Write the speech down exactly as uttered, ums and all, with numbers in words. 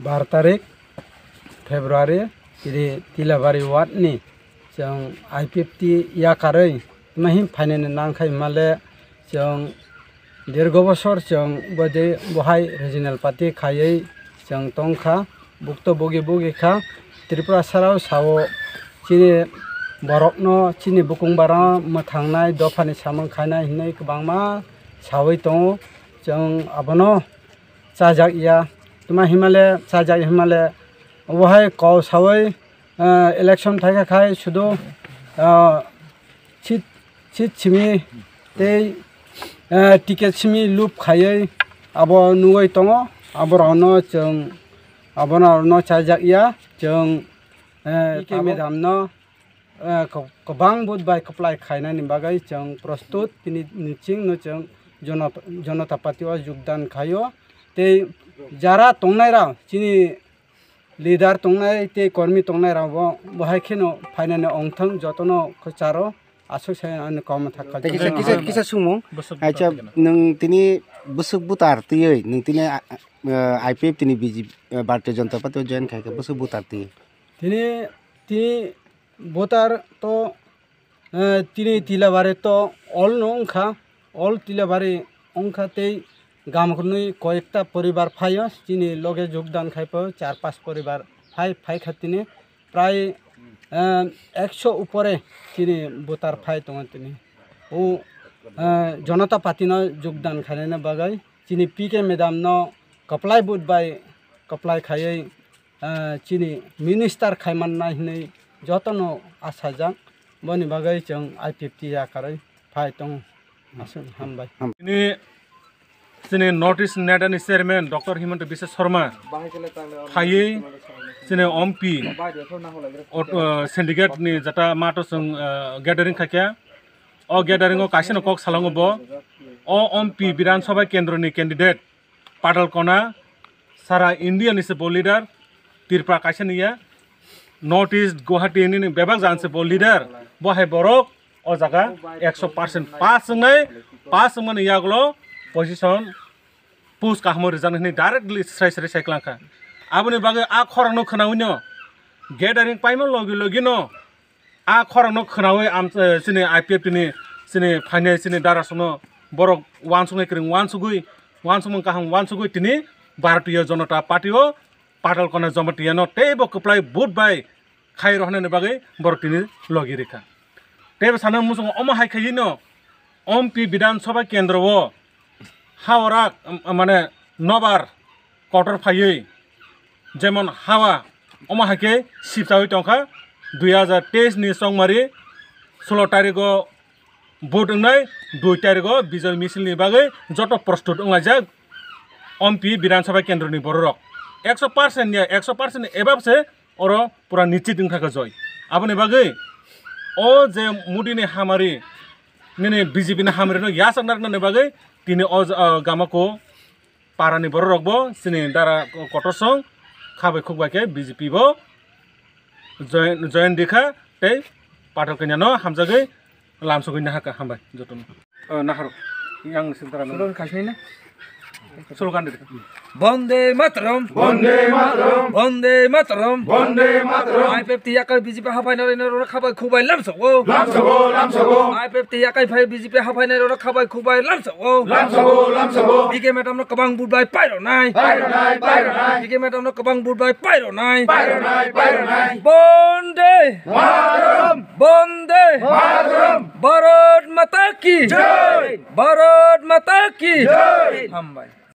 Bar tarik February, tini Tilabari ward ni chwng I P F T yakarwi tma him phainani nangkha himale chwng dirgo bosor chwng bode bohai regional party khaiwi chwng tongkha, bukto bogi bogi kha. Tripura sarao sao chini borokno chini bukung bara mwthangnai dophani samung khainai hinwi kwbangma sawi tongo. Chwng abono chajak ya. Tma himale chajak himale obohai kok sawi, ah, election phaikha khai sudu, ah, seat, seat simi tei, ah, ticket simi lup khaiwi abo nugwi tongo. Aborokno chwng abono chajak ya. Chwng, eh, P K madam no eh, kwb-, kwbang vote bai kwplai khainani bagwi chwng prostut tini niching no chwng Jonot-, Jonota Party o jogdan khaio. Tei jara tongnai rok chini leader tongnai tei kormi tongnai rok bo bohai kheno phainani ongthong jotono kwcharo aswk sai ani kom thakha. Tei kisa, kisa, kisa sumung. Acha, nwng tini bwswk butar twiwi nwng tini, ah, ah, I P F T ni B J P, eh, Bharatiya Janata Party o join khaikha bwswk butar twiwi. Tini, tini Voter to, eh, tini Tilabari to all no wngkha, all Tilabari wngkha tei gam hwnwi koyekta poribar phaio, chini loge jogdan khai po char pas poribar phai, phaikha tini prai, eh, ekso upore chini voter phai tongo tini. O, eh, Janata Party no jogdan khainani bagwi chini P K madam no kwplai vote bai kwplai khaiwi, ah, chini minister khaimannai hinwi jotono asajak. Boni bagwi chwng I P F T yakarwi phai tongo. Aswk hambai. Tini chini North East NEDA ni chairman Doctor Himanta Biswa Sarma phaiwi chini ompi ot-, ah, syndicate ni jata mato chwng, ah, gathering khaikha. O gathering o kaisa no kok salango bo. O ompi Bidhan Sabha kendro ni candidate Patal Kona, sara India ni se bo leader, Tripura kaisa ni ya, North East Guwahati ni bebak jan se bo leader, bo hai borok o jaga ekso percent pass wngnai, pass wngmani yagulo position post kahamo rijak nai hwnwi directly srai srai sai kwlangkha. Aboni bagwi a khorang no khwnawi no gathering paima logi logi no A khorang no khwnawi am, eh, chini I P F T ni chini phainai chini darasong no borok uansuknai kwrwng uansugwi, uansukmung kaham uansugwi tini Bharatiya Janata Party o Patal Kona Jamatia no teibo kwplai vote bai khai rohornani bagwi borok tini logi rikha. Teibo sana muchungo omo hai khaiwi no ompi Bidhan Sabha kendro o ha ora, um, mane nobar kotor phaiwi jemon hawa omo hai khe sipchawi tongkha. Dui hajar teis ni chongmari sulo tarigo vote wngnai, dui tarigo bijoy misil ni bagwi joto prostut wnglaijak ompi Bidhan Sabha kendro ni bororok. Ekso percent ya, ekso percent ni above se oro pura nichit wngkha khe joy. Aboni bagwi o je Modi ni hamari nini B J P ni hamari no yachak narwknani bagwi tini o, o gamako para ni borok rok bo chini dara kotor song kha bai khuk bai khe B J P bo join, join rikha tei Patal Kanya no hamjagwi lamsogwi nahakha. Hambai jotono. O, naharo. Yang sing tara. Slogan khaisni na? Slogan de. Bonde Mataram. Bonde Mataram. Bonde Mataram. Bonde Mataram. I P F T yakai B J P hapai nari nari rona khabai khubai lamsogo. Lamsogo, lamsogo. I P F T yakai phai B J P hapai nari rona khabai khubai lamsogo. Lamsogo, lamsogo. P K madam no kabang budbai pairo nai. Pairo nai, pairo nai. P K madam no kabang budbai pairo nai. Pairo nai, pairo nai. Bonde Mataram. Bonde Mataram. Bharat Mata ki Jai. Bharat Mata ki Jai. Hambai.